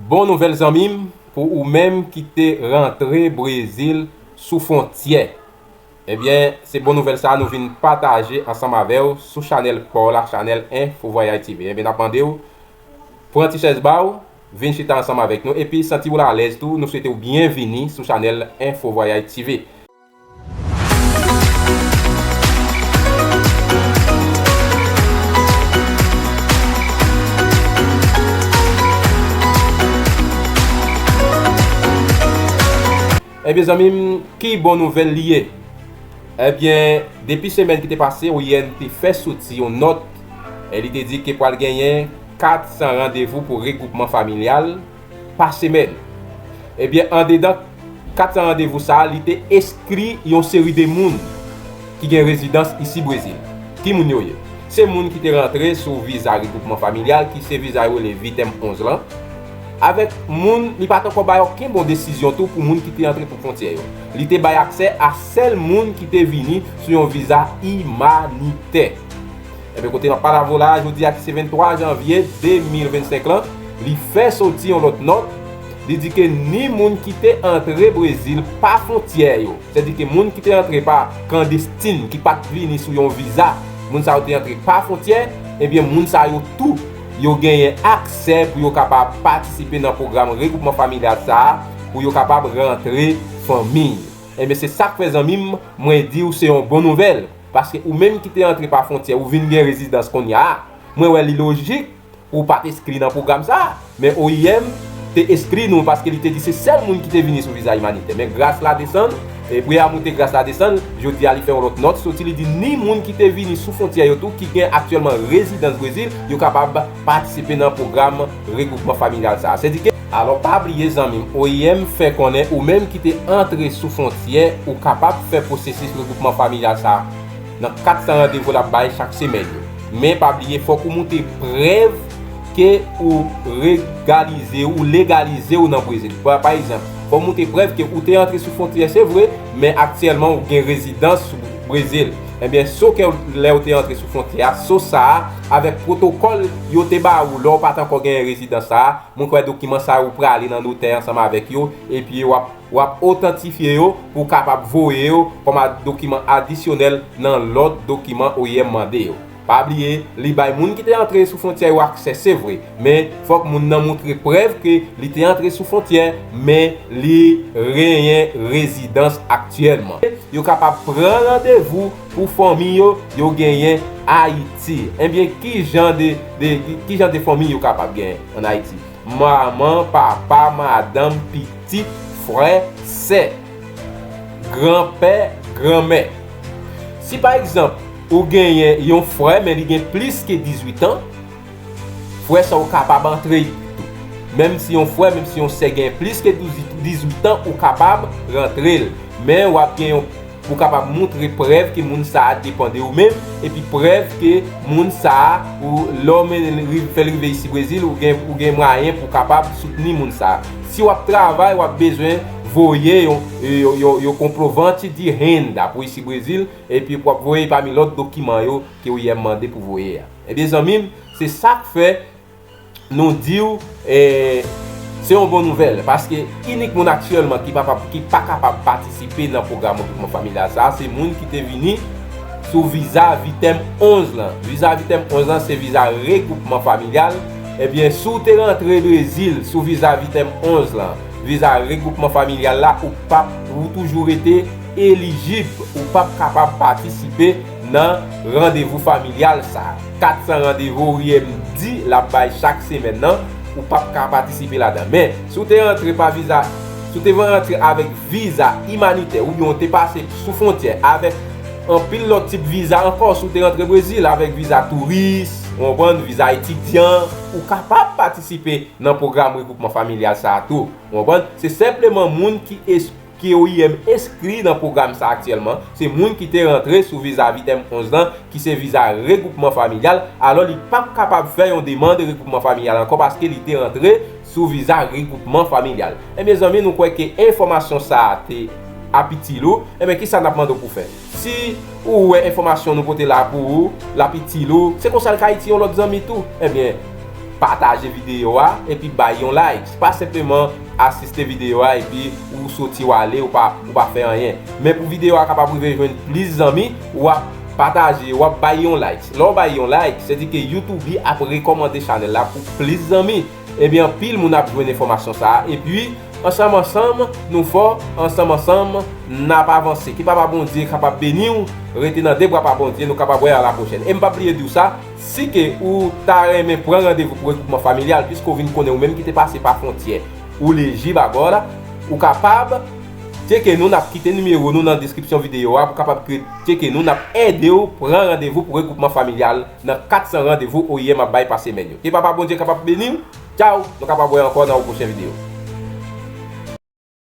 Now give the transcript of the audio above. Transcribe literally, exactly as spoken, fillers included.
Bon nouvèl zanmi m, pou ou menm ki te rantre Brezil sou fwontyè. Ebyen, se bon nouvèl sa a nou vin pataje ansanm avè w sou chanèl pa w la, chanèl Info Voyage T V. Ebyen, n ap mande w, pran ti chèz ba w, vin chita ansanm avèk nou, epi santi w alèz tou, nou swete w byenvini sou chanèl Info Voyage T V. Ebyen, zanmi m, ki bon nouvèl li ye? Ebyen, depi semèn ki te pase, O I M te fè soti yon nòt, e li te di ke pral genyen kat san randevou pou regwoupman familyal pa semèn. Ebyen, andedan kat san randevou sa a, li te enskri yon seri de moun ki gen rezidans isi Brezil. Ki moun yo ye? Se moun ki te rantre sou viza regwoupman familyal, ki se viza yo rele Vitem onz lan. Avèk moun, li pa t ankò bay okenn bon desizyon tou pou moun ki te antre pou fwontyè yo. Li te bay aksè a sèl moun ki te vini sou yon viza imanitè. Ebyen, kote n ap pale avè w la a, jodi a ki se venntwa janvye de mil vennsenk lan, li fè soti yon lòt nòt. Li di ke ni moun ki te antre Brezil pa fwontyè yo, sètadi ke moun ki te antre pa klandestin, ki pa t vini sou yon viza, moun sa yo te antre pa fwontyè, ebyen, moun sa yo tou, yo genyen aksè pou yo kapab patisipe nan pwogram regwoupman familyal sa a, pou yo kapab rantre fanmi. Ebyen, se sa k fè, zanmi m, mwen di w se yon bon nouvèl. Paske ou menm ki te antre pa fwontyè, ou vin gen rezidans kounye a. Mwen wè li lojik pou w pa t enskri nan pwogram sa a. Men O I M te enskri nou paske li te di se sèl moun ki te vini sou viza imanitè. Men gras la desann, e pou y a moute gras la desann, jodi a li fè yon lòt nòt soti, li di ni moun ki te vini sou fwontyè yo tou ki gen aktyèlman rezidans Brezil, yo kapab patisipe nan pwogram regwoupman familyal sa a. Sètadi ke Alò, pa bliye, zanmi m, O I M fè konnen ou menm ki te antre sou fwontyè, ou kapab fè pwosesis regwoupman familyal sa a nan kat san randevou l ap bay chak semèn yo. Men pa bliye, fòk ou moute prèv ke ou regalize w, ou legalize w nan Brezil. Pa, pa egzanp, fò w moute prèv ke ou te antre sou fwontyè, se vre, men aktyèlman ou gen rezidans Brezil. Ebyen, so ke lè w te antre sou fwontyè a, so sa a, avèk pwotokòl yo te ba ou lè w pa t ankò genyen rezidans sa a, mwen kwè dokiman sa yo prale nan notè ansanm avèk yo, epi w ap, w ap otantifye yo pou w kapab voye yo kòm a, dokiman adisyonèl nan lòt dokiman O I M mande yo. Pa bliye, li bay moun ki te antre sou fwontyè yo aksè, se vre, men fòk moun nan montre prèv ke li te antre sou fwontyè, men li genyen rezidans aktyèlman. Yo kapab pran randevou pou fanmi yo, yo genyen Ayiti. Ebyen, ki jan de, de, ki jan de fanmi yo kapab genyen ann Ayiti? Manman, papa, madanm, pitit, frè, sè, granpè, granmè. Si pa egzanp, ou genyen yon frè, men li gen plis ke dizuit an, frè sa ou kapab antre tou. Menm si yon frè, menm si yon sè gen plis ke dizuit an, ou kapab rantre l. Men w ap gen yon, ou kapab montre prèv ke moun sa a depann de ou menm, epi prèv ke moun sa a, ou, lè w men, fè l rive isi Brezil, ou gen, ou gen mwayen pou w kapab soutni moun sa a. Si w ap travay, w ap bezwen voye yon, yon, yon, yon comprovante de renda pou isi Brezil, epi w ap voye pami lòt dokiman yo ke O I M mande pou voye a. Ebyen, zanmi m, se sa k fè nou di w, eh, se yon bon nouvèl, paske inik moun aktyèlman ki pa, ki pa kapab patisipe nan pwogram regwoupman familyal sa a, se moun ki te vini sou viza Vitem onz lan. Viza Vitem onz lan se viza regwoupman familyal. Ebyen, si w te rantre Brezil sou viza Vitem onz lan, viza regwoupman familyal la, ou p ap, ou toujou rete elijib, ou p ap kapab patisipe nan randevou familyal sa a. Kat san randevou O I M di l ap bay chak semèn nan, ou p ap ka patisipe ladan. Men, si w te rantre pa viza, si w te rantre avèk viza imanitè, oubyen w te pase sou fwontyè avèk anpil lòt tip viza ankò, si w te rantre Brezil avèk viza touris, ou konprann, viza etidyan, ou kapab patisipe nan pwogram regwoupman familyal sa a tou. Ou konprann? Se senpleman moun ki es-, ke O I M enskri nan pwogram sa aktyèlman, se moun ki te rantre sou viza Vitem onz lan, ki se viza regwoupman familyal, alò li p ap kapab fè yon demann de regwoupman familyal ankò paske li te rantre sou viza regwoupman familyal. Ebyen, zanmi, nou kwè ke enfòmasyon sa a te ap itil ou. Ebyen, kisa n ap mande w pou fè? Si ou wè enfòmasyon nou pote la pou ou, l ap itil ou, se konsa l ka itil yon lòt zanmi tou. Ebyen, pataje videyo a, epi bay yon like. Se pa senpleman asiste videyo a epi ou soti w ale, ou pa, ou pa fè anyen. Men pou videyo a kapab rive jwenn plis zanmi, w ap pataje, w ap bay yon like. Lè w bay yon like, se di ke YouTube ap rekòmande chanèl la pou plis zanmi. Ebyen, anpil moun ap jwenn enfòmasyon sa a. Epi, ansanm ansanm, nou fò, ansanm ansanm, n ap avanse. Ke Papa Bondye kapab beni w, rete nan de bra pa Bondye, nou kapab wè a la pwochèn. E m p ap bliye di w sa, si ke ou ta renmen pran randevou pou regwoupman familyal, piske w vin konnen ou menm ki te pase pa fwontyè, ou lejib agora, ou kapab tcheke nou, n ap kite nimewo nou nan deskripsyon videyo a, pou kapab ke tcheke nou, n ap ede w pran randevou pou regwoupman familyal nan kat san randevou O I M ap bay pa semèn yo. Ke Papa Bondye kapab beni w. Tchaw, nou kapab wè ankò nan yon pwochen videyo.